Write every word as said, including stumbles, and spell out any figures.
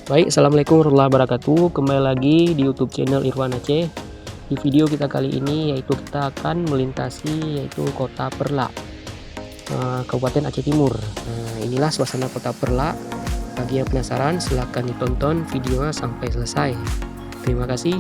Baik, assalamualaikum warahmatullahi wabarakatuh. Kembali lagi di YouTube channel Irwan Aceh. Di video kita kali ini yaitu kita akan melintasi yaitu kota Perlak, eh, Kabupaten Aceh Timur. Nah, inilah suasana kota Perlak. Bagi yang penasaran, silahkan ditonton videonya sampai selesai. Terima kasih.